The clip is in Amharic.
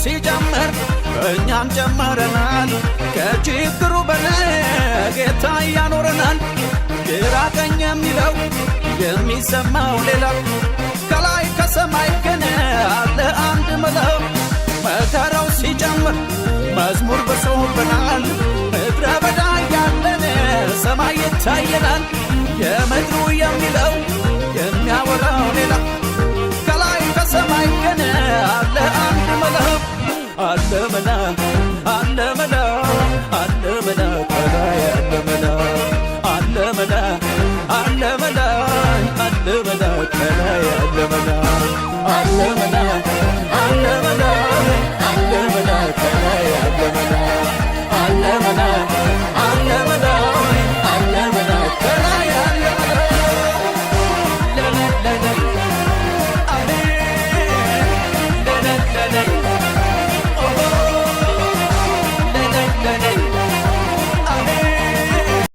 ሲጨምር እኛም ጨምረናል። ከችግሩ በላይ ጌታ ያኖረናል። ግራ ቀኝ የሚለው የሚሰማው ሌላ፣ ከላይ ከሰማይ ግን አለ አንድ መላው። መከራው ሲጨምር መዝሙር ብሶብናል። ምድረ በዳ ያለን ሰማይ ይታየናል። የምድሩ የሚለው የሚያወራው ሌላ፣ ከላይ ከሰማይ ግን አለ አንድ መላ። አለ መላ፣ አለ መላ፣ አለ መላ፣ ከላይ አለ መላ፣ አለ መላ፣ አለ መላ፣ አለ መላ፣ ከላይ አለ መላ፣ አለ መላ።